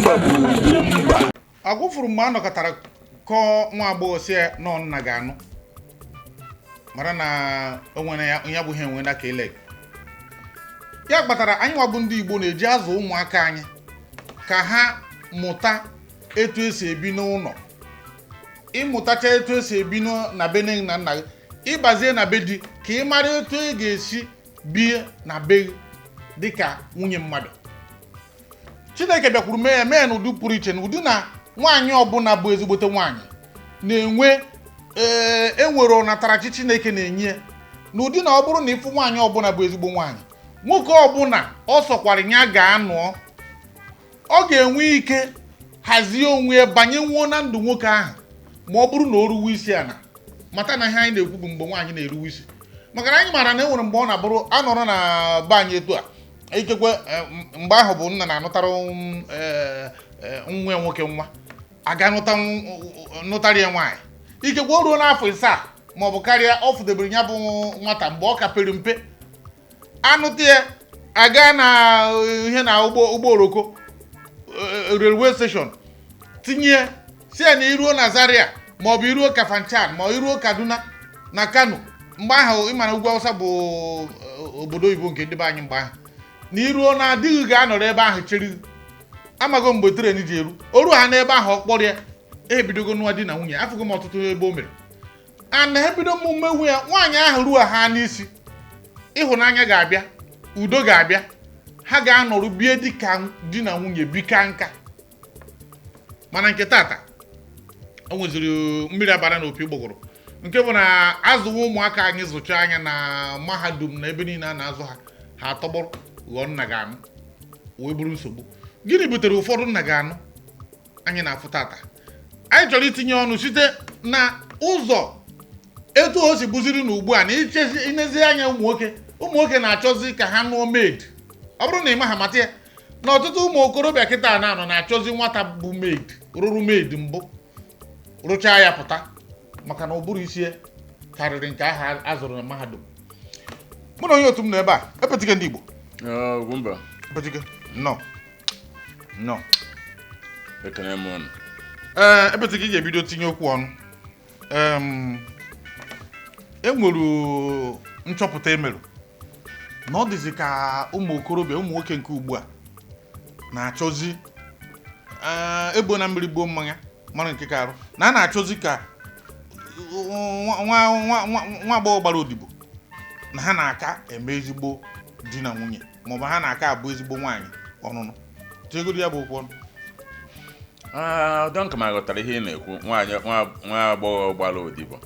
Ugwumba bụ Ugwumba. Agwụfụrụ mgbe a nọkọtara kọọ nwa agbọghọ si ya nọ nna ga-anụ, mara na o nwere ya, ya bụ ihe enwe na ka ele ya kpatara anyị nwa bụ ndị Igbo na-eji azụ ụmụaka anyị ka ha mụta etu esi ebi n'ụlọ. Ịmụtacha etu esi ebi na be nne na nna gị, ịbazie na be di ka ị mara etu ị ga-esi bie na be gị dịka nwunye mmadụ. Chineke bịakwuru mee ya mee ya n'ụdị pụrụ iche, n'ụdị na nwaanyị ọbụla bụ ezigbote nwaanyị na-enwe, ee, enwere ọnatarachi Chineke na-enye ya n'ụdị na ọ bụrụ na ịfụ nwaanyị ọbụla bụ ezigbo nwaanyị, nwoke ọbụla ọ sọkwara ya ga-anụọ, ọ ga-enwe ike hazie onwe ya banye nwuo na ndụ nwoke ahụ, ma ọ bụrụ na o ruwe isi ana. Mata na ihe anyị na-ekwu bụ mgbe nwaanyị na-eruwe isi, maka na anyị maara na e nwere mgbe ọ na-abụrụ anọrọ na be anyị etu a, ikekwe mgbe ahụ bụ nna na-anụtara nwa ya nwoke nwa aga nụtara ya nwaanyị. Ikekwe o ruo n'afọ 7 ma ọ bụ karịa, ọ fụdebere ya bụ nwata mgbe ọ ka pere mpe, anụta ya aga na ihe na ụgbọ oroko, railway station, tinye si ya na iruo na Zaria ma ọ bụ iruo Kafanchan ma ọ iruo Kaduna na Kano. Mgbe ahụ, ịmara ugwu Awụsa bụ obodo oyibo nke ndị be anyị mgbe ahụ, na iruo na adịghị ga-anọrọ ebe ahụ chere amago mgbe train ji eru o ruo ha n'ebe ahụ, ọ kpọrọ ya, ebidogo nụwa di na nwunye. Afụgo m ọtụtụ ebe o mere ana ebido emume nwunye nwaanyị ahụ ruo ha n'isi, ịhụnanya ga-abịa, udo ga-abịa, ha ga-anọrụ bie dịka di na nwunye, bika nka. Mana nke tata, o nweziri mmiri abara n'opi gbọgọrọ, nke bụ na azụwa ụmụaka anyị zụcha anya na mahadum na ebe niile a na-azụ ha, ha atọgbọrọ ghọọ nna ga-anụ, wee bụrụ nsogbu. Gịnị butere ụfọdụ nna ga-anụ anyị na-afụ tata? Anyị chọrọ itinye ọnụ site na ụzọ etu o si bụziri na ugbu a na ichezi inezi anya ụmụ nwoke na-achọzi ka ha nụọ maid. Ọ bụrụ na ị ma ha, mata ya na ọtụtụ ụmụ okorobịa kịta na-anọ na-achọzi nwata bụ maid, rụrụ maid mbụ, rụchaa ya pụta, maka na ụbụrụ isi ya karịrị nke ahụ a zụrụ na mahadum. Mụ na onye otu m nọ ebe a, Epetike ndị Igbo. Ugwumba. Epetike, nnọọ, nnọọ. Ekene m ụnụ. Ee, Epetike, ị ga-ebido tinye okwu ọnụ. E nwere nchọpụta emerụ na ọ dịzị ka ụmụ okorobịa, ụmụ nwoke nke ugbu a na-achọzi, ee, egbo na mmiri gbuo mmanya mara nke ka arụ na a na-achọzi ka nwa nwa nwa nwa agbọghọ gbara odibo na ha na-aka eme ezigbo di na nwunye, maọbụ ha na-aka abụ ezigbo nwaanyị ọnụnụ. Tiegoro ya bụ okwu ọnụ. Ah, ọdọ nke ma ghọtara ihe ị na-ekwu. Nwaanyị, nwa agbọghọ gbara odibo,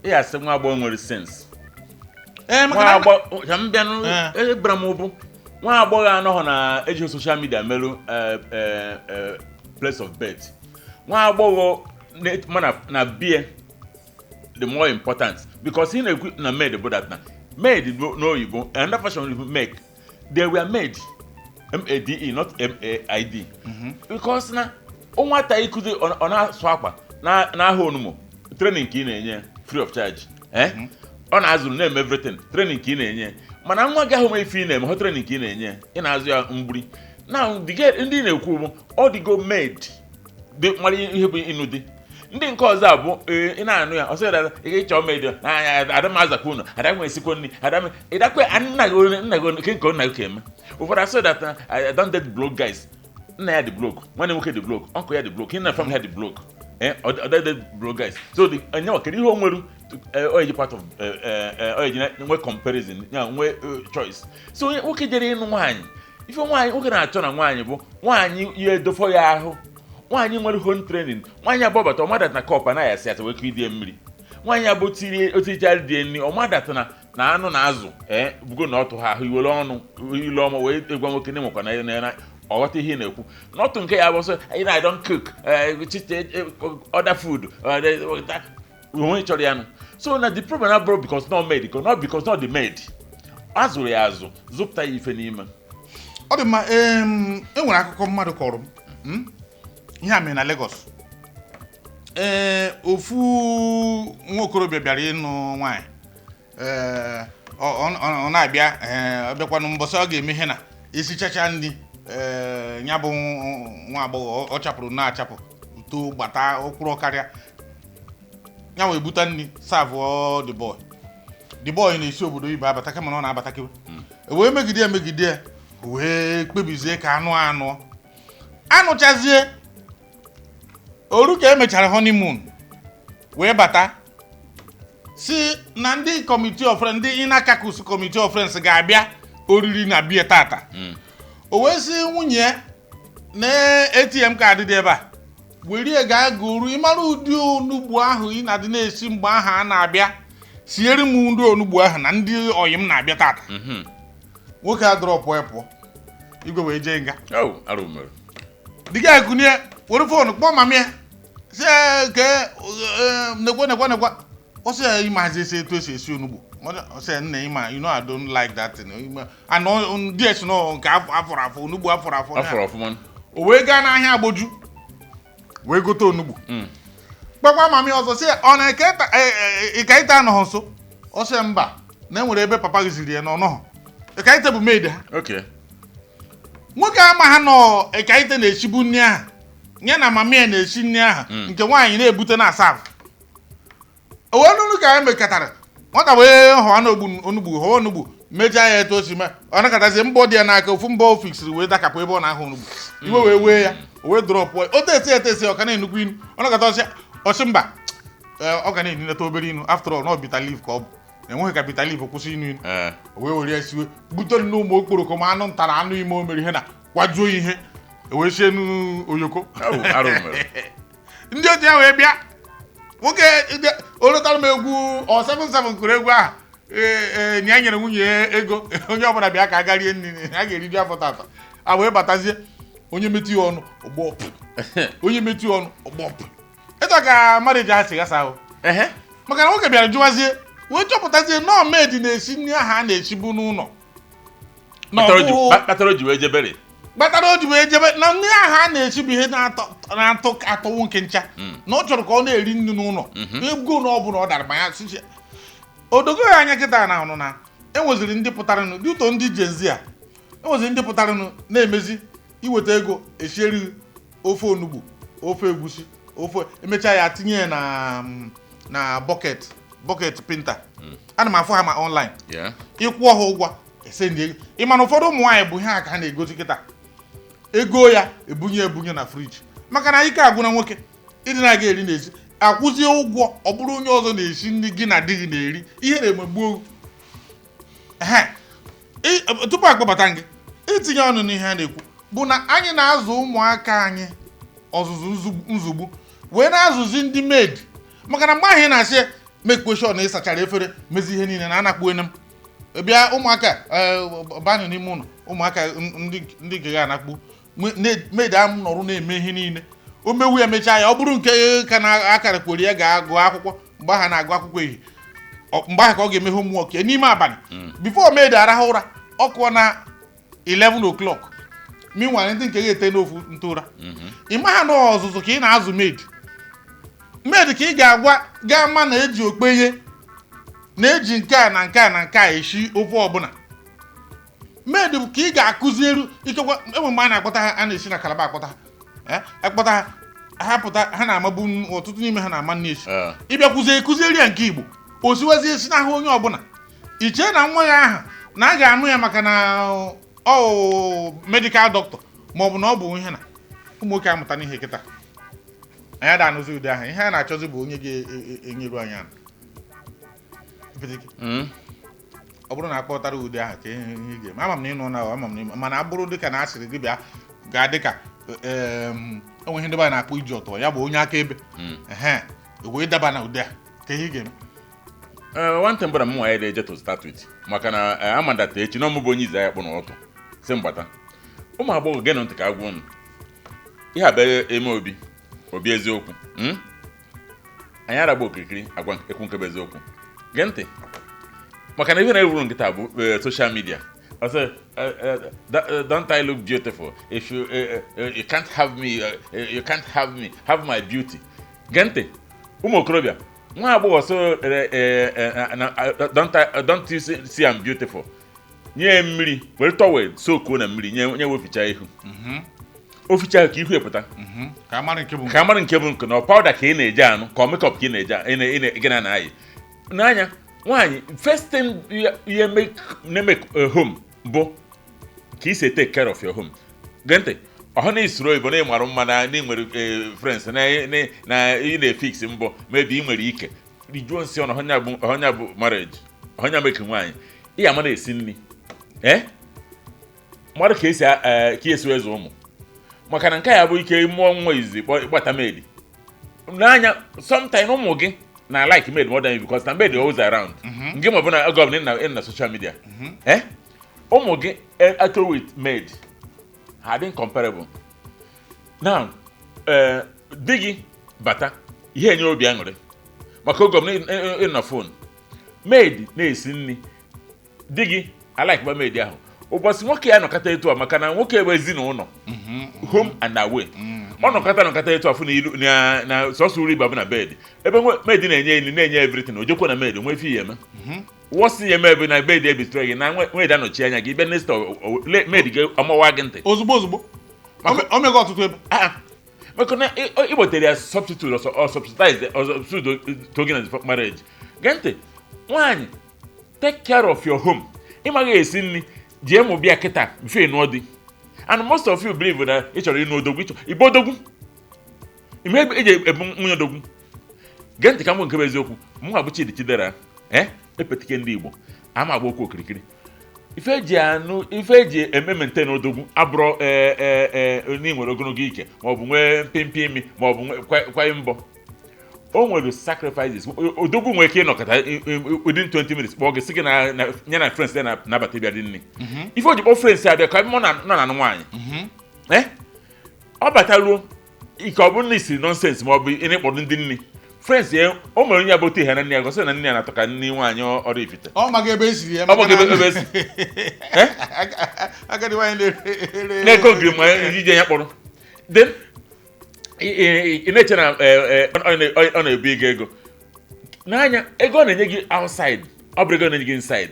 ị asị nwa agbọghọ nwere sense. Ee, maka nwa na agbọghọ ka m bịanụ. Ee. Egbara m ụbụ nwa agbọghọ anọghọ na eji social media merụ place of birth. Nwa agbọghọ ma na bie the more important, because ị na-ekwu na made bụ that na made bụ n'oyibo, another fashion bụ make. They were made, made, not maid, because na nwata ịkụzi ọ na-asụ akwa n'aha onumo, training ka ị na-enye free of charge, eh? Ọ na-azụrụ na-eme everything, training ka ị na-enye. Mana nwa gị ahụ nwere ife ị na-eme hụ, training ka ị na-enye, ị na-azụ ya mgburi na the girl. Ndị na-ekwu bụ ọ dịgo made dị mara ihe bụ ịnụ di. Ndị nke ọzọ a bụ, ee, ị na-anụ ya, ọsọ ya ị ga-ịchọ made na anya ada m azakwa unu, ada m esikwa nri, ada m ịdakwe nna gị nna gị nke nke nna gị ka eme. Ụfọdụ asị that I don't date broke guys. Nna ya dị broke, nwanne nwoke dị broke, uncle ya dị broke, nna family ha dị broke. Eh, ọ dị date broke guys. So the enyewa kedu ihe o nwere ọ eji part of ọ eji nwee comparison ya, nwee choice. So onye nwoke jere ịnụ nwaanyị, ife nwaanyị nwoke na-achọ na nwaanyị bụ nwaanyị ya edofọ ya ahụ, nwaanyị nwere home training, nwaanyị abụọ bata ọmadata na cup anaghị asị asa wee idie mmiri, nwaanyị abụ tiri otichara die nri ọmadata na anụ na azụ, ee, bugo na ọtụ ha ahụ iwere ọnụ ilu ọma wee gwa nwoke na enwekwa na ọghọta ihe ị na-ekwu n'ọtụ nke ya bụ sọ I don't cook, other food onwe chọrọ ya nụ. So na the problem abụrụ because not made, not because not the made, azụrụ ya azụ, zụpụta ya ife n'ime. Ọ dị mma. E nwere akụkọ mmadụ kọrọ m, Ihe a mere na Lagos. Ee, ofu nwa okorobịa bịara ịnụ nwaanyị. Ee, ọ na-abịa, ee, ọ bịakwanụ mbọsị ọ ga-eme ihe na esichacha nri. Ee, ya bụ nwa agbọghọ ọ chapụrụ na-achapụ uto gbata ụkwụrụ karịa ya wee buta nri serve the boy. The boy na-esi obodo oyibo abata, kama na ọ na-abata kewe wee megide ya, megide ya, wee kpebizie ka anụ anụ anụchazie oru ka emechara honeymoon wee bata, si na ndị committee of friends, ndị inner caucus committee of friends ga-abịa oriri na bia tata. O wee sị nwunye ya na ATM card dị ebe a, were gaa gụrụ ịmara ụdị onugbu ahụ ị na-adị na-esi mgbe ahụ a na-abịa, siere m ndị onugbu ahụ na ndị oyi m na-abịa tata. Nwoke a drop ya pụọ, igwe wee jee nga. Oh, arụ mere. Dịga ekunie were phone kpọọ mummy ya, sị ya ke nekwa nekwa nekwa. Ọ sị ya ịmazi esi etu esi esi onugbu. Ọ sị ya, nna, ịma, you know I don't like that thing. Anọ ndị esi nọ nke afọrọ afọ, onugbu afọrọ afọ. Afọrọ ọfụma. O wee gaa n'ahịa agboju wee gote onugbu. Kpakwa mummy ọzọ, sị ya ọ na ịkaịta anọghị nso. Ọ sị ya mba, na enwere ebe papa gị ziri ya na ọ nọghọ. Ịkaịta bụ maid ha. Nwoke ama ha nọ, ịkaịta na-esibu nri ahụ, ya na mummy ya na-esi nri ahụ. Nke nwaanyị na-ebute na asafụ. O wee nụrụ ka ya mekọtara nwata wee họọ n'ogbu onugbu, họọ onugbu, mechaa ya etu o si mee. Ọ nakọtazi mbọ dị ya n'aka, ofu mbọ o fixiri wee dakapụ ebe ọ na-ahụ onugbu. Iwe wee wee ya, o wee drop ya. O tesi etesi, ọ ka na-enukwu inu. Ọ nakọta ọsị ọsị mba. Ee, ọ ga na-enunata obere inu. After all, na ọ bitter leaf ka ọ bụ, enweghị ka bitter leaf kwụsị inu inu. O wee were ya siwe, bute nnọọ ụmụ okporoko ma anụ ntara anụ ime o mere ihe na kwajuo ihe e wee sie n'oyoko. Oh, arụ mere. Ndị otu ya wee bịa. Nwoke o lotara m egwu ọ 77 kụrụ egwu ahụ. Ee, ee, na ya nyere nwunye ya ego, onye ọbụla bịa ka a garie nri, a ga-eriju afọ tata. A wee batazie, onye metụ ya ọnụ ọgbọpụ, onye metụ ya ọnụ ọgbọpụ. Ịta ka marriage ha si gasa ahụ. Maka na nwoke bịara jụwazie wee chọpụtazie nọọ maid na-esi nri ahụ a na-esibu n'ụlọ. Na ọ Kpatara o ji wee jebere. Kpatara o ji wee jebe na nri ahụ a na-esi bụ ihe na-atọ na-atọ atọ nwoke ncha, na ọ chọrọ ka ọ na-eri nri n'ụlọ. Ego na ọ bụla ọ dara ma ya sisi odogo ya anya kịta na ahụ na enweziri ndị pụtaranụ dị ụtọ, ndị Gen Z a, enweziri ndị pụtaranụ na-emezi iweta ego esieri ofe onugbu, ofe egusi, ofe emechaa ya tinye ya na bucket, bucket painter. Ana m afụ ha ma online. Ịkwụọ ha ụgwọ, esendị ego. Ị ma na ụfọdụ ụmụ nwaanyị bụ ihe a ka ha na-egosi kịta, ego ya ebunye ebunye na fridge, maka na ike agwụna nwoke ịdị na-aga eri n'ezi akwụzie ụgwọ. Ọ bụrụ onye ọzọ na-esi nri gị na di gị na-eri, ihe na-emegbu. Ehe. Tupu akpọbata gị itinye ọnụ n'ihe a na-ekwu bụ na anyị na-azụ ụmụaka anyị ọzụzụ nzugbu wee na-azụzi ndị maid, maka na mgbe ahụ ị na-asị make sure na ị sachara efere, mezi ihe niile na anakpuene m bịa, ụmụaka banụ n'ime ụlọ, ụmụaka ndị nke ga anakpu, maid ahụ nọrụ na-eme ihe niile. O mewu ya, mechaa ya, ọ bụrụ nke ka na-akarịkwere ya ga-agụ akwụkwọ. Mgbe ahụ na-agụ akwụkwọ ehihie, mgbe ahụ ka ọ ga-eme homework ya n'ime abalị before maid arahụ ụra. Ọ kụọ na 11 o'clock. Meanwhile, ndị nke ga-ete n'ofu ntụ ụra. Ị maha na ọzụzụ ka ị na-azụ maid. Maid ka ị ga-agwa gaa ma na eji okpenye na-eji nke a na nke a na nke a esi ofe ọbụla. Maid bụ ka ị ga-akụzieru. Ikekwe enwe mgbe a na-akpọta ha, a na-esi na Calabar akpọta ha. Akpọta ha, ha pụta, ha na-amabu, ọtụtụ n'ime ha na-ama nne esi. Ịbịakwuzie kụzieri ya nke Igbo, o siwazie esi n'ahụ onye ọbụla. I chee na nwa ya ahụ na a ga-anụ ya maka na ọ medical doctor ma ọ bụ na ọ bụ ihe na ụmụ nwoke amụta n'ihe kịta. Anyị ada anụzi ụdị ahụ. Ihe a na-achọzi bụ onye ga-enyeru anyị anụ. Ọ bụrụ na akpọtara ụdị ahụ ka ihe ihe ị ga-eme, ama m na ịnụ na ama m na mana abụrụ dịka na asịrị gị bịa gaa dịka enwe ihe ndị be anyị na-akpọ iji ọtọ ya bụ onye akaebe. Ehe, wee daba na ụdị a ka ihe ị ga-eme. Ee, one thing bụ na m nwa ya eje to start with, maka na amadata echi na ọmụ bụ onye ize ya kpụ n'ụtụ si mgbata ụmụ agbọghọ geenụ ntị ka agwa unu ihe abịa eme obi obi eziokwu. Anyị aragba okirikiri agwa ekwu nke bụ eziokwu. Gee ntị, maka na ihe na-ewuru nkịta bụ social media. I say, don't I look beautiful? If you you can't have me, you can't have me, have my beauty. Gee ntị, ụmụ okorobịa, nwa agbọghọ so don't you see I'm beautiful? Nye ya mmiri, were towel sokuo na mmiri, nye weficha ihu. Oficha ka ihu epụta. Ka a mara nke bụ nke. Ka mara nke bụ nke na ọ powder ka ị na-eje anụ, ka ọ makeup ka ị na-eje gị na na-ayị n'anya. Nwaanyị, first thing ihe na-eme home bụ ka ị si take care of your home. Gee ntị, ọhụ na isoro oyibo na ị mara mma na ị nwere friends na ị na-efix mbọ, maybe ị nwere ike rijuo nsị ọnụ. Ọhụnya bụ marriage, ọhụnya meke nwaanyị. Ị ya mara esi nri, ee, mmadụ ka esi ka esi wee zụ ụmụ, maka na nke a bụ ike mụọ nwa izizi kpọta maid n'anya. Sometime ụmụ gị na like maid more than you, because na maid always around nke ma ọ bụ na oge ọbụla ị na social media. Ụmụ gị ato with maid ha dị incomparable. Now, di gị bata, ihe enye obi aṅụrị, maka oge ọbụla ị na phone, maid na-esi nri, di gị alikeba maid ahụ. Ụbọchị nwoke ya nọkọta etu a, maka na nwoke bụ ezinụlọ, home and away, ọ nọkọta etu afụ na ilu na sọsọ uru ịba bụ na bed ebe maid na-enye nri, na-enye everything. O jekwa na maid nwee ife ya eme wọsị ya eme ebe na bed ebitere gị na maid anọchi anya gị. Bịa next, maid gị amawa gị ntị. Ozugbo ozugbo. O mego ọtụtụ ebe. Ah, maka na ị wetere ya substitute or subsidize or substitute to gị na marriage. Gee ntị, nwaanyị, take care of your home. Ị maghị esi nri, jee mụ bịa kịta before ị nụọ di. And most of you believe na ị chọrọ ịnụ odogwu, ịchọ ịbụ odogwu ime ebe eji ebu nwunye odogwu. Gee ntị ka m bụ nke bụ eziokwu. Mụ abụ Chidi Chidera, epetike ndị Igbo ama agba okwu okirikiri. Ife eji anụ, ife eji eme maintain odogwu abụrụ ee ee ee na ị nwere ogologo ike, maọbụ nwee mpịmpị imi, maọbụ nwee kwaye mbọ. O nwere sacrifices. Odogwu nwere ike ịnọkọta within 20 minutes kpọọ gị, sị gị na ya na friends ya na-abata ịbịa dị nri. Ife o ji kpọọ friends ya abịa ka mụ na nọ na anụ nwaanyị, ọ bataruo ike, ọ bụrụ na isiri nonsense ma ọ bụ ị na-ekpọrọ ndị nri friends ya, o mere onye abụta ihe na nne ya gosi na nne ya na-atọ ka nne nwaanyị ọrụ ifite. Ọ maghị ebe esiri ya. Ọ maghị ebe esi. Agadi nwaanyị na-ere Na-eke ogiri ma ije ya kpọrọ. Then ị na-eche na ọ na-ebu ego n'anya. Ego ọ na-enye gị outside, ọ bụrụ ego ọ na-enye gị inside.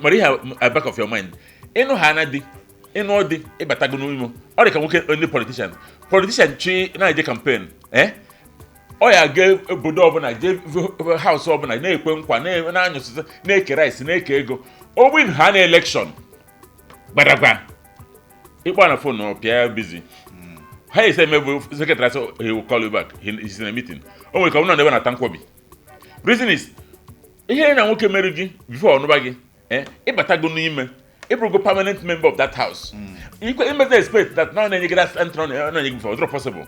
Mara ihe at back of your mind, ịnụ ha na di, ịnụ dị, ịbatago n'ime. Ọ dị ka nwoke ndị politician chi na-eje campaign, ọ ya ga obodo ọbụla, jee house ọbụla, na-ekwe nkwa, na-anyụsịsị, na-eke rice, na-eke ego. O win ha na election, gbadagba, ịkpọ na phone, ọ pịa busy. Ha ese eme bụ secretary asị he will call you back, he is in a meeting. O nwere ka ọ bụrụ na ebe na-ata nkwobi. Reason is, ihe na nwoke mere gị before ọnụba gị, ịbatago n'ime, ịbụrụgo permanent member of that house. Ikwe imezi expect that na ọ na-enye gị that entry ọ na-enye gị before, it's not possible.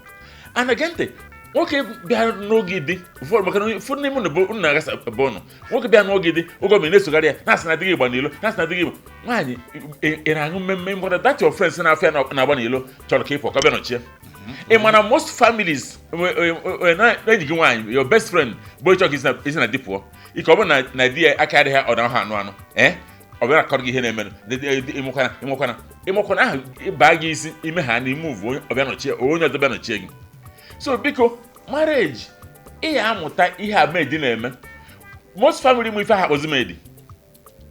And again, ntị, nwoke bịa n'oge dị ụfọdụ, maka na ụfọdụ n'ime unu bụ unu na-agasa ebe ụnụ. Nwoke bịa n'oge dị oge ọbụla na-esogharị ya, na-asị na adịghị ịgba n'ilo, na-asị na adịghị igba nwaanyị. Ị na-aṅụ mmemme mgbada that your friends na-afịa na-agba n'ilo chọrọ ka ị pụọ ka bịa nọchie. Ị ma na most families na enyi gị nwaanyị, your best friend, bụ ịchọ ka isi na di pụọ. Ike ọ bụrụ na di ya aka adịghị, ọ na ha anụ anụ, ọ bịara akọrọ gị ihe na-emenụ. Ịmụkwana ahụ baa gị isi ime ha na ime uvu, onye ọbịa nọchie, onye ọzọ bịa nọchie gị. So biko, marriage, ị ya amụta ihe a maid na-eme. Most family mụ ife ha akpọzi maid.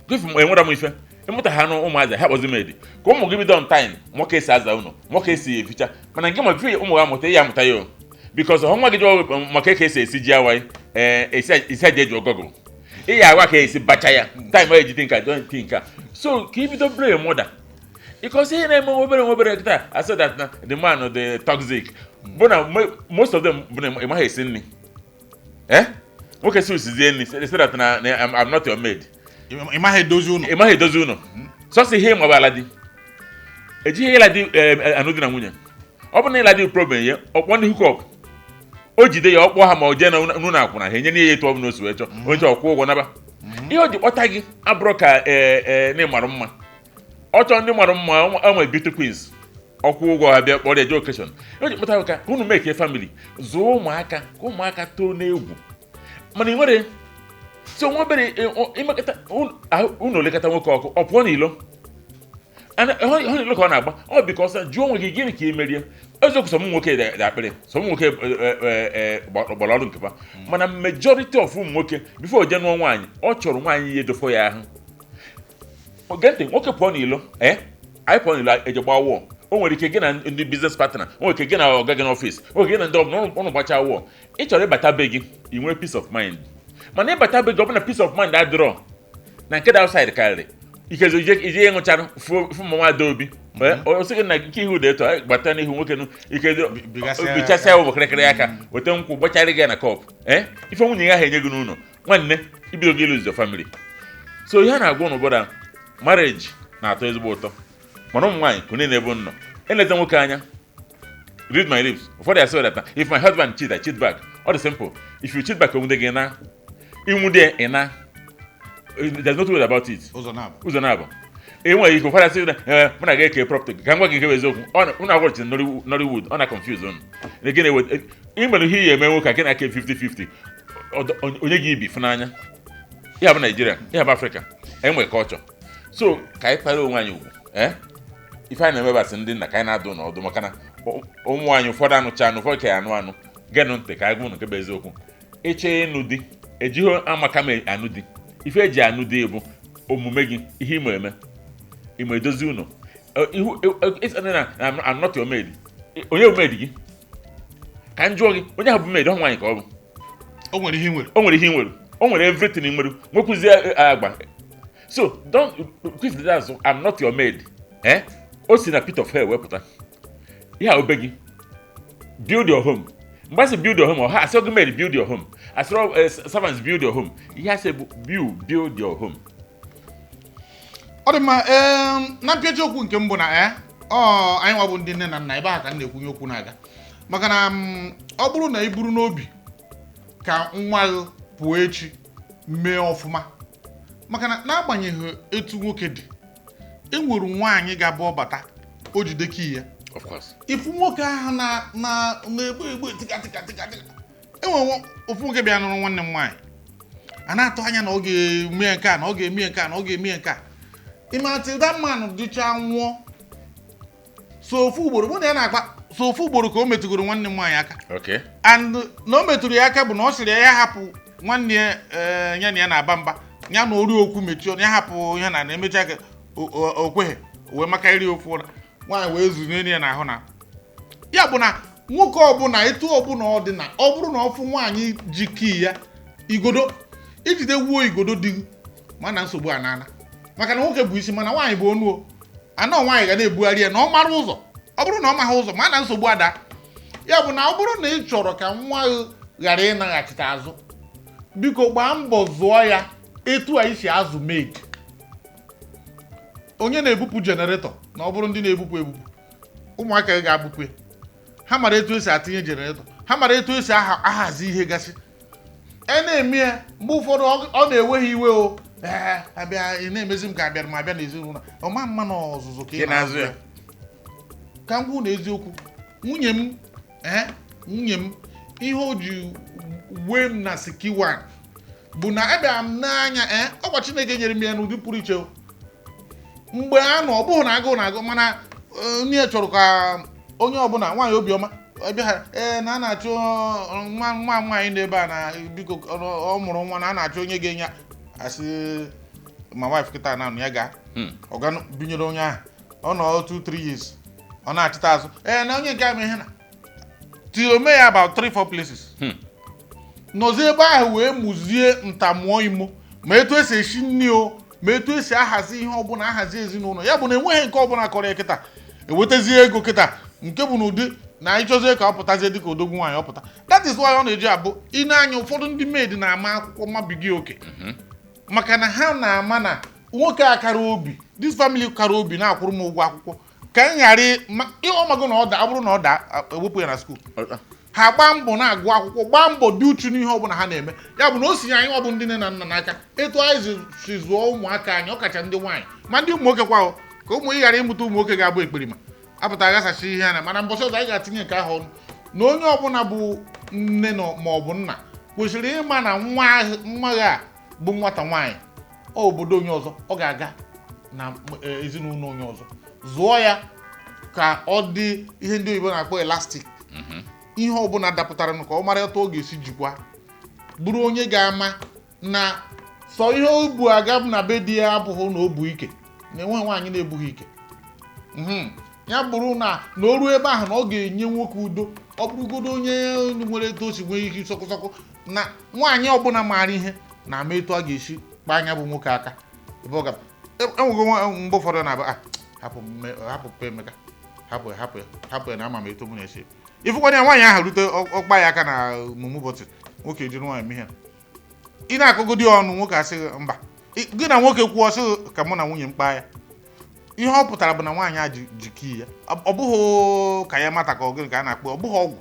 If enwere m ife ịmụta ha nụ ụmụazị ha kpọzi maid ka ụmụ gị bido on time, nwoke esi aza ụlọ, nwoke esi eficha. Mana nke ma bife ụmụ gị amụta ihe, amụta ya o, because ọ nwa gị jụọ maka ka esi esi ji awaị, ee, esi aja eji ọgọgụ, ị ya agwa ka esi bacha ya time ejide nka don ti nka. So ka ibido blame mother, because ihe na-eme obere obere kịta, I said that na the man the toxic bụ na most of them bụ na ị maghị esi nri. Nwoke si usizie nri, say that na I'm not your maid. Ị maghị edozi ụlọ. Ị maghị edozi ụlọ, sọsọ ihe ịma bụ ala di. Ejighị ịla di anụ di na nwunye. Ọ bụ na ịla di problem ya, ọkpọ ndị hook up o jide ya, ọkpọ ha, ma o jee na n'ụlọ akwụna, ha enye ya etu ọ bụla o si wee chọọ. Onye chọọ kwụọ ụgwọ naba. Ihe o ji kpọta gị abụrụ ka ee ee na ịmarụ mma. Ọ chọọ ndị mara mma, o nwere beauty queens, ọkwụ ụgwọ ha bịa kpọrọ ya jee occasion. Ihe o ji kpọta gị ka unu make family, zụọ ụmụaka, ka ụmụaka too n'egwu. Mana ị nwere so nwa obere imekọta unu lekọta nwoke ọkụ, ọ pụọ n'ilo. Hụ n'ilo ka ọ na-agba ọ because jụọ onwe gị, gịnị ka ị merie? Eziokwu, sọ m nwoke dị akpịrị, sọ m nwoke gbara ọrụ nke fa, mana majority of ụmụ nwoke, before o jee nụọ nwaanyị, ọ chọrọ nwaanyị ihe dofo ya ahụ. Gee ntị, nwoke pụọ n'ilo, ee, anyị pụọ n'ilo eje gbaa wọọ. O nwere ike gị na ndị business partner, o nwere ike gị na ọga gị n'ọfịs, o nwere ike gị na ndị ọbụla ụnụ gbachaa wọọ. Ị chọrọ ịbata be gị, ị nwee peace of mind. Mana ịbata be gị, ọ bụ na peace of mind adịrọ na nke dị outside karịrị ikezo ije ije ịṅụcharụ fụ mama Adaobi, o sị gị na nke ihu dị etu a, gbata n'ihu nwoke nụ ike Bigasịa. Bichasịa ụmụ kịrịkịrị aka, weta nkwụ gbacharị gị na cup. Ee, ife nwunye ya ahụ enye gị n'ụlọ, nwanne, ibido gị lose your family. So ihe a na-agwa ụnụ bụ na marriage na-atọ ezigbo ụtọ, mana ụmụ nwaanyị kune na-ebe nnọ eleta nwoke anya. Read my lips. Ụfọdụ asị that if my husband cheat, I cheat back. Ọ dị simple. If you cheat back, onwude gị na ịnwude ị na, there's no two ways about it. Ụzọ na-abụ. Ụzọ na-abụ e nwere ike. Ụfọdụ asị na ee, mụ na gị eke property. Ka m gwa gị nke bụ eziokwu, ọ na agwọchi Nollywood, ọ na confuse unu na gị na-ewe ị nwere ihe iyi eme nwoke a gị na-ake 50-50. Onye gị ibi fụnanya ihe bụ Naijiria, ihe bụ Afrịka, enwe culture. So ka anyị kpara onwe anyị ugwu. Ee, ife anyị na-emebasị ndị nna ka anyị na-adụ n'ọdụ, maka na ụmụ anyị ụfọdụ anụcha anụ, ụfọdụ ka ya anụ anụ. Genụ ntị ka anyị gwa unu nke bụ eziokwu. Ịchọ ịnụ di, ejighị amaka m anụ di. Ife eji anụ di bụ omume gị, ihe imo eme, imo edozi ụlọ. Ihu ịsị na I'm not your maid. Onye bụ maid gị? Ka m jụọ gị, onye ahụ bụ maid ọ nwaanyị ka ọ bụ? O nwere ihe ị nwere. O nwere ihe ị nwere, o nwere everything ị nwere, nwekwuzie agba. So don't quiz azụ, "I'm not your maid." Eh, o si na pit of hell wepụta ihe a obe gị. Build your home. Mgbe asị build your home, ọha asị oge maid build your home, asịrọ servants build your home. Ihe asị bụ build your home. Ọ dị mma. Ee, na mpịachi okwu nke mbụ na ee, ọ anyị nwa bụ ndị nne na nna ebe ahụ ka m na-ekwunye okwu na-aga, maka na ọ bụrụ na ị buru n'obi ka nwa gị pụọ echi mee ọfụma, maka na n'agbanyeghị etu nwoke dị, e nwere nwaanyị ga-abụ ọbata o jide kii ya. Of course. Ifu nwoke ahụ na na na-egbu egbu tika tika tika tika. Enwere ofu nwoke bịa nụrụ nwanne m nwaanyị, a na-atụ anya na ọ ga-eme nke a, na ọ ga-eme nke a, na ọ ga-eme nke a. Ime till that man dịcha nwụọ. So ofu ugboro mụ na ya na-akpa, so ofu ugboro ka o metụgoro nwanne m nwaanyị aka. And na o metụrụ ya aka bụ na ọ sịrị ya ya hapụ nwanne ya, ee, ya na ya na-aba mba, ya na ori okwu mechie ọnụ, ya hapụ ihe na na-emecha ka o kweghị wee maka iri ofu ụra nwaanyị wee zu n'elu ya n'ahụ. Na ya bụ na nwoke ọbụla, etu ọbụla ọ dị, na ọ bụrụ na ọ fụ nwaanyị ji kii ya igodo ijide wuo igodo dị gị, mana nsogbu a nana, maka na nwoke bụ isi, mana nwaanyị bụ onu o anọ. Nwaanyị ga na-ebugharị ya na ọ mara ụzọ. Ọ bụrụ na ọ maghị ụzọ, mana nsogbu ada. Ya bụ na ọ bụrụ na ị chọrọ ka nwa gị ghara ịnaghachite azụ, biko gbaa mbọ zụọ ya etu anyị si azụ maid. Onye na-ebupụ generator, na ọ bụrụ ndị na-ebupụ ebupụ, ụmụaka gị ga-abụpụ ya. Ha mara etu esi atinye generator, ha mara etu esi ahazi ihe gasị. E na-eme ya mgbe ụfọdụ ọ na-ewe ha iwe o. Ee, abịa ị na-emezi m ka abịara m abịa n'ezinụlọ ọma mma na ọzụzụ ka ị Ị na-azụ ya. Ka m gwụ na eziokwu, nwunye m, ee, nwunye m, ihe o ji wee m na sikiwan bụ na abịara m n'anya. Ee, ọkwa Chineke nyere m ya n'ụdị pụrụ iche o. Mgbe a nọ, ọ bụghị na agụụ na-agụ, mana nne ya chọrọ ka onye ọbụla nwaanyị obiọma ọbịa ha. Ee, na a na-achọ nwa nwa nwaanyị n'ebe a na biko ọ mụrụ nwa, na a na-achọ onye ga-enye asị ma wife kịta na anụ ya gaa. Ọga binyere onye ahụ, ọ nọ 2 3 years, ọ na-achịta azụ. Ee, na onye nke a ihe na till o mee ya about 3 4 places. Nọzie ebe ahụ wee mụzie ntamụọ imo, ma etu esi esi nri o, ma etu esi ahazi ihe ọbụla, ahazi ezinụlọ. Ya bụ na enweghị nke ọbụla kọrọ ya kịta ewetazie ego kịta nke bụ n'ụdị na ịchọzie ka ọ pụtazie dịka odogwu nwaanyị ọ pụta. That is why ọ na-eji abụ ị na-anya ụfọdụ ndị maid na-ama akwụkwọ mabigi oke, maka na ha na-ama na nwoke a kara obi, this family kara obi na-akwụrụ m ụgwọ akwụkwọ ka m ghara ọmago na ọ da, ọ bụrụ na ọ daa, ewepụ ya na school. Ha gbaa mbọ na-agụ akwụkwọ, gbaa mbọ dị uchu n'ihe ọbụla ha na-eme. Ya bụ na o si anyị ọ bụ ndị nne na nna n'aka etu anyị si zụọ ụmụaka anyị, ọkacha ndị nwaanyị, ma ndị ụmụ nwoke kwa o, ka ụmụ ị ghara ịmụta ụmụ nwoke ga-abụ ekperima apụta aghasachi ihe anya. Mana mbọsị ọzọ anyị ga-atinye nke ahụ ọnụ na onye ọbụla bụ nne na ma ọ bụ nna kwesịrị ịma na nwa ya a bụ nwata nwaanyị, ọ obodo onye ọzọ ọ ga-aga na ezinụlọ onye ọzọ, zụọ ya ka ọ dị ihe ndị oyibo na-akpọ elastic. Ihe ọbụla dapụtara ka ọ mara etu ọ ga-esi jikwa bụrụ onye ga-ama na sọ ihe o bu aga na be di ya abụghị na o bu ike. Na enweghị nwaanyị na-ebughị ike. Ya bụrụ na na o ruo ebe ahụ na ọ ga-enye nwoke udo, ọ bụrụgodo onye nwere etu o si nwee ike sọkụsọkụ na nwaanyị ọbụla maara ihe na-ama etu a ga-esi kpaa anya bụ nwoke aka ebe ọ ga enwego mgbe ụfọdụ na-abụ a hapụ hapụ pe Emeka, hapụ ya, hapụ ya, hapụ ya, na ama m etu mụ na-esi ifụkwana ya. Nwaanyị ahụ rute, ọkpa ya aka na mumu bọtịn, nwoke ejiri nwaanyị mee ihe ị na-akọgodi ọnụ, nwoke asịghị mba. Gị na nwoke kwuo, ọsịghị ka mụ na nwunye m kpaa ya. Ihe ọ pụtara bụ na nwaanyị a ji kii ya. Ọ bụghị ka ya mata ka ọ gịnị ka a na-akpọ, ọ bụghị ọgwụ.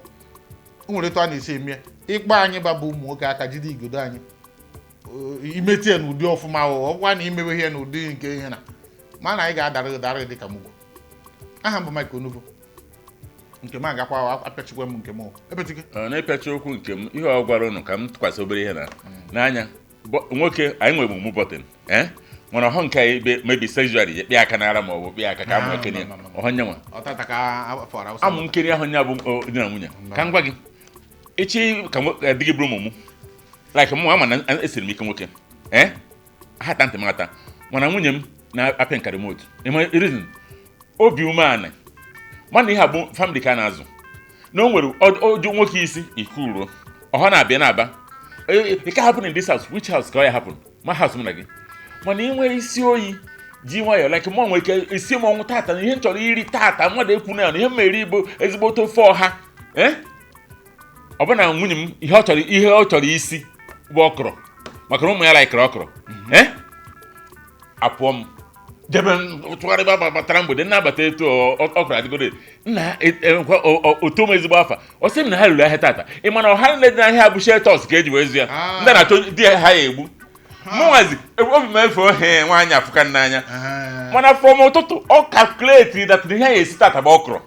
O nwere etu a na-esi eme ya, ịkpọ anyị ba bụ ụmụ nwoke aka, jide igodo anyị, imeti ya n'ụdị ọfụma. Ọ bụkwa na imewe ihe n'ụdị nke ihe na ma na anyị ga-adara dara dị ka mugbo. Aha m bụ Mike Onuvo. Nke m agakwa, apịachikwa m nke m ebetike. Ọ na-epecha okwu nke m, ihe ọ gwara ụnụ ka m tụkwasị obere ihe na n'anya. Nwoke anyị nwere mumu bọtịn ee mana ọhọ nke anyị maybe sexually ya kpịa aka n'ara ma ọ bụ kpịa aka ka amụ No, ekene. no, no, no. Ọhọ nyanwa. Ọtata ka afọrọ Awụsa. Amụ nkiri ahụ nya bụ di na nwunye ka m gwa gị, echi ka ka di gị bụrụ mumu like mụ ama na esiri m ike nwoke ee ha ta ntị m ata, mana nwunye m na-apịa nka remote. Ịma reason? Obi umeala, mana ihe a bụ family ka a na-azụ na o nwere ọjụ nwoke isi ikuruo ọha na-abịa na-aba. It can happen in this house. Which house ka ọ ya happen? Ma house mụ na gị, mana ị nwee isi oyi ji nwayọọ like mụ nwere ike esi m ọnwụ tata na ihe m chọrọ iri tata, mmadụ ekwu na ya na ihe m eri bụ ezigbo ofe ọha. Ee, ọ bụ na nwunye m ihe ọ chọrọ isi bụ ọkụrọ, maka na ụmụ ya laikere ọkụrọ. Ee, apụọ m jebe m tụgharịba batara mgbede nnabata etu ọkụrụ adịgoro nna oto m ezigbo afa. Ọ sị m na ha ruru ahịa tata. Ị ma na ọha niile dị n'ahịa bụ shelters ka eji wee zu ya. Ndị na-achọ di ha ya egbu mụnwazi obi m efe ohe nwaanyị afụka n'anya. Mana from ụtụtụ ọ calculate that ihe ya esi tata bụ ọkụrọ.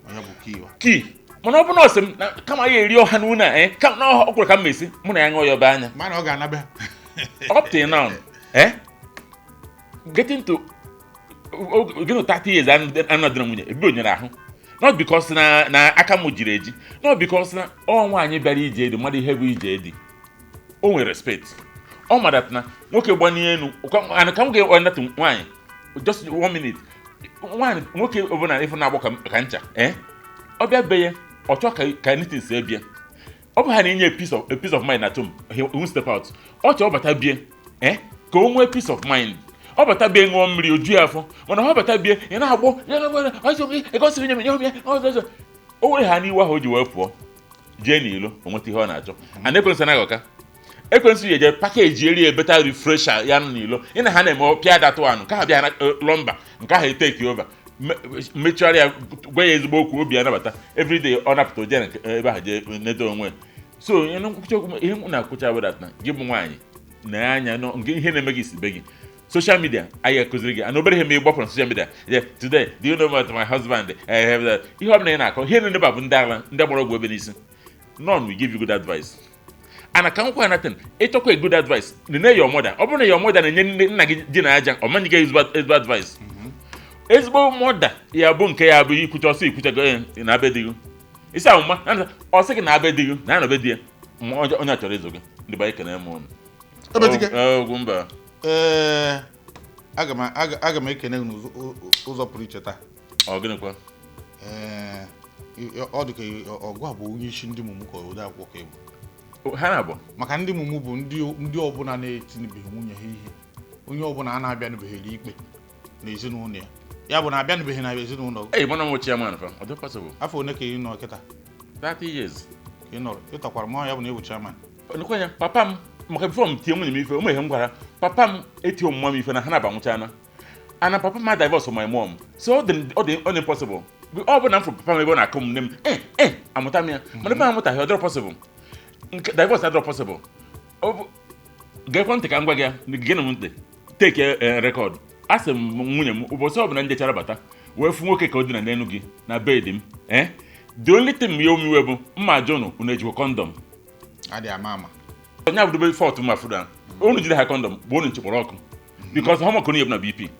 Onye bụ kiwa? Kii, mana ọ bụ na ọ sị m na kama ya eri ọha n'ụlọ a kama na ọkwụrụ ka m esi mụ na ya ṅụọ ya ọba anya. Mana ọ ga-anabe. Up till now, getting to gịnị, 30 years anụ dị na nwunye ebe onyere ahụ, not because na aka m jiri eji, not because na ọ nwaanyị bịara ije dị mmadụ ihe bụ ije dị, o nwere respect. Ọ mara na nwoke gbanye elu and ka m ga-enatụ nwaanyị just one minute. Nwaanyị nwoke ọbụla ịfụ na-agbọ ka ncha ọ bịa be ya, ọ chọọ ka anything si ebie, ọ bụ ha na-enye a peace of mind na tom he won't step out. Ọ chọọ bata bie ka o nwee peace of mind. Ọ bata bie, ṅụọ mmiri oju ya afọ, mana ọ bata bie ị na-agbọ egosiri nye m nye m ya ọzọ ọzọ, o were ha n'iwe ahụ o ji wee pụọ jee n'ilo o nweta ihe ọ na-achọ. And ekwensu anaghị ọka ekwensu ya eje package eri better refresher ya nọ n'ilo ị na ha na-eme pịa datụ anụ nke ha bịa na lọmba nke ahụ eteki over mechara ya, gwa ya ezigbo okwu, obi ya nabata. Everyday ọ napụta oje na ebe ahụ jee nedo onwe ya. So ihe nkwucha okwu ihe m na-akwụcha wedat na gị bụ nwaanyị na anya nọ nke ihe na-eme gị si be gị. Social media anyị akụziri gị ana obere ihe ma ị gbapụrụ na social media. Yeah, today, do you know about my husband? I have that. Ihe ọbụla ị na-akọ ihe na-eneba bụ ndị agha, ndị gbara ọgwụ ebe n'isi. None will give you good advice. And aka nkwa nothing ịchọkwa a good advice, nene your mother. Ọ bụrụ na your mother na-enye nna gị ji na aja, ọ maghị gị ezigbo advice. Ezigbo mother ya bụ nke ya bụ ikwucha ọsọ ikwuchago ya na be di gị isi ahụ mma ọ sị gị na be di gị na anọbe di ya. Ma onye a chọrọ ịzụ gị ndị be anyị kene m ụnụ. Ebetike. Ogwu mba. Ee, aga m ekene gị n'ụzọ pụrụ iche taa. Ọ gịnịkwa? Ee, ọ dị ka ọgụ a bụ onye isi ndị mumu ka ode akwụkwọ ka ịbụ. Ha na-abụ. Maka ndị mumu bụ ndị ọbụla na-etinibeghị nwunye ha ihe, onye ọbụla a na-abịanụbeghị ikpe n'ezinụlọ ya, ya bụ na abịanụbeghị na ezinụlọ gị. Ei, mana m chairman fa, ọ dị possible. Afọ one ka ị nọ kịta? 30 years. Ka ị nọrọ ịtọkwara m ya bụ na ịbụ chairman. Nekwa ya papa m, maka before m tie nwunye m ife, ụmụ ihe m gwara papa m etie mma m ife na ha na-abanwụchana ana papa m divorce my mom, so ọ dị impossible. Ọ bụ na m fụrụ papa m ebe ọ na-akụ m nne m amụta m ya, mana ebe m amụtaghị, ọ dịrọ possible. Nke divorce adịrọ possible. Ọ bụ geekwa ntị ka m gwa gị ya, gịnị m ntị take record. A sị m nwunye m, ụbọchị ọbụla m jechara bata wee fụ nwoke ka o dina n'elu gị na bed m, the only thing m ya omiwe bụ mma jụnụ unu ejikwa condom. Adị ama ama. Onye abụdobe fọt mma fụda unu jide ha condom bụ unu nchekpọrọ ọkụ because ha makụ na BP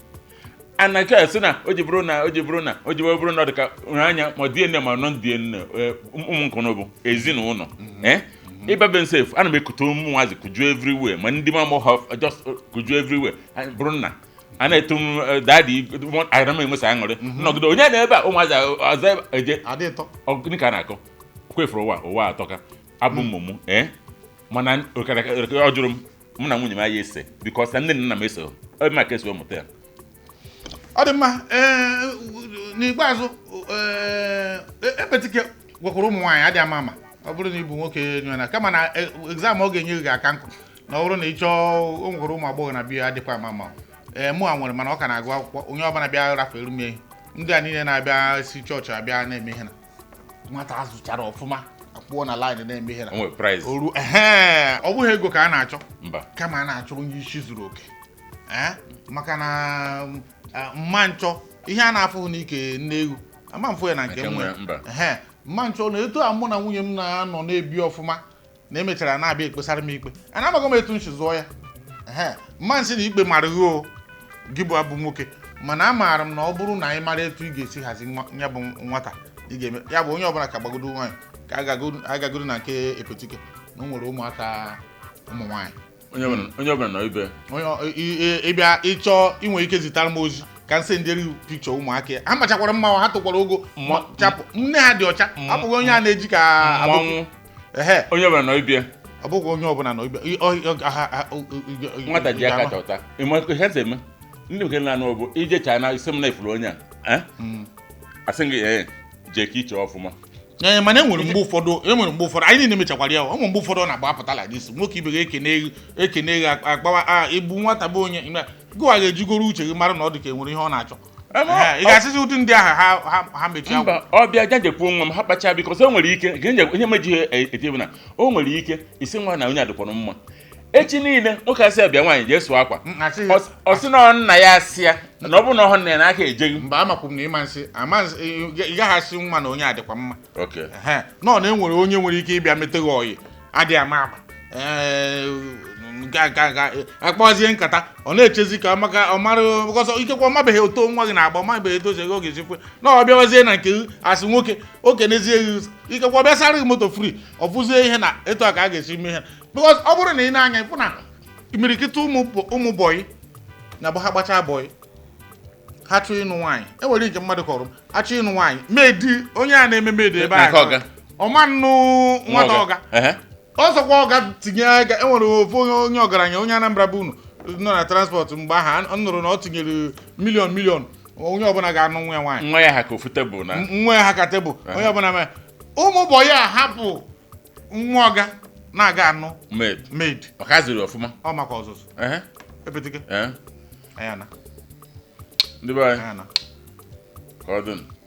ana nke a sị na o ji bụrụ na o ji bụrụ na o ji wee bụrụ na ọ dị ka anya ma DNA ma non DNA. Ụmụ nkụnụ bụ ezinụlọ ịbabe nsef ana m ekute ụmụ nwaazị kuju everywhere, ma ndị mama ha just kuju everywhere. Anyị bụrụ nna A na-etu m daddy, ana m enwesa aṅụrị nnọgide onye na ebe a, ụmụazị ọzọ ebe eje. Adị ịtọ. Ọ gịnị ka a na-akọ? Kwefuru ụwa, ụwa atọka abụ mmụmụ ee, mana ọ jụrụ m, mụ na nwunye m anyị ese because na nne na nna m eso ebe maka esi mụta ya. Ọ dị mma. Ee, n'ikpeazụ, ee, Epetike gwakwara ụmụ nwaanyị adị ama ama, ọ bụrụ na ị bụ nwoke nyere na kama na exam ọ ga-enye gị ga-aka nkụ na ọ bụrụ na ị chọọ. O nwekwara ụmụ agbọghọ na biya adịkwa ama ama. Ee, mụ a nwere, mana ọ ka na-agụ akwụkwọ. Onye ọbụla bịa rafere m ehi, ndị a niile na-abịa si chọọchị abịa na-eme ihe na nwata azụchara ọfụma akpụọ na line na-eme ihe na O nwere price. Oru ehe, ọ bụghị ego ka a na-achọ. Mba. Kama a na-achọ onye isi zuru oke. Ee, maka na mma nchọ ihe a na-afụghị n'ike nne ewu ama mfụ ya na nke nke nwe. nwe, mba. Ehe, mma nchọ na etu a mụ na nwunye m na-anọ na-ebi ọfụma na emechara na-abịa ekpesara m ikpe, ana amaghị m etu m si zụọ ya. Ehe, mma nsị na ikpe mara gị o, gị bụ abụ nwoke, mana amaara m na ọ bụrụ na anyị mara etu ị ga-esi hazi ya bụ nwata ị ga-eme ya bụ onye ọbụla ka gbagodo nwaanyị ka agagoro na nke Epetike na o nwere ụmụaka ụmụ nwaanyị. Onye ọbụla nọ ibe. Onye ịbịa ịchọọ inwe ike zitara m ozi ka m sendịrị pikchọ ụmụaka ya. Ha machakwara mma, ha tụkwara ogo chapụ, nne ha dị ọcha, abụghị onye a na-eji ka abụghị. Mmọnwụ. Ehe. Onye ọbụla nọ ibe. Ọ bụghị onye ọbụla nọ ibe Nwata ji aka chọta ịma ihe ntị eme ndị nke na-anụ bụ ije China isi m na-efuru onye a, eh? Asị gị ee, jee ka iche ọfụma. Ee, mana e nwere mgbe ụfọdụ anyị niile mechakwara ya. Ụmụ mgbe ụfọdụ ọ na-agba apụta like this, nwoke ibe ga-ekene egwu ekene egwu akpawa a egbu nwata bụ onye gụwa ga-ejigoro uche gị mara na ọ dị ka enwere ihe ọ na-achọ. Ehe, ị ga-asịzi ụdị ndị ahụ ha mechie akwụkwọ. Mba, ọ bịa ja njekwuo nwa m ha kpacha because o nwere ike nke ihe mejighị eti bụ na o nwere ike isi nwa na onye adịkwanụ mma echi niile nwoke asị ya bịa nwaanyị jee sụọ akwa. Asịghị. Ọ sị na ọ nna ya asị ya na ọ bụrụ na ọ hụ nna ya n'aka ejeghị. Mba, amakwu m na ịma nsị ama nsị ị gaghị asị nwa na onye adịkwa mma. Okay. Ehe, nọ na enwere onye nwere ike ịbịa mete gị ọyị adịghị ama ama. Ee, ga akpọzie nkata, ọ na-echezi ka maka ọ mara ọsọ, ikekwe ọ mabeghị oto nwa gị na-agba, ọ mabeghị etu o si ego ga-esi kwe na ọ bịawazie na nke gị asị nwoke okenezie gị, ikekwe ọ bịa sara gị moto free, ọ fụzie ihe na etu a ka a ga-esi mee ihe, because ọ bụrụ na ị na-anya ịfụ na imirikiti ụmụ bọyị na bụ ha gbachaa bọyị, ha chọọ ịnụ nwaanyị, enwere nke mmadụ kọrọ m, achọ ịnụ nwaanyị medi onye a na-eme medi ebe Na nke a ọga. Ọma nnụ nwata ọga. Ehe. Ọsọkwa ọga tinye aka, enwere ofu onye ọgaranya, onye Anambra bụ unu nọ na transport mgbe ahụ a nụrụ na ọ tinyere million million, onye ọbụla ga-anụ nwa ya nwaanyị. Nwa ya ha ka ofu tebụl na Nwa ya ha ka tebụl onye ọbụla mee ụmụ bọyị a hapụ nwa ọga na-aga anụ maid. Maid. Maka azụrụ ọfụma. Ọ maka ọzụzụ. Ehe. Epetike. Ee. Anya na Ndị be anyị anya na ka ọ dị.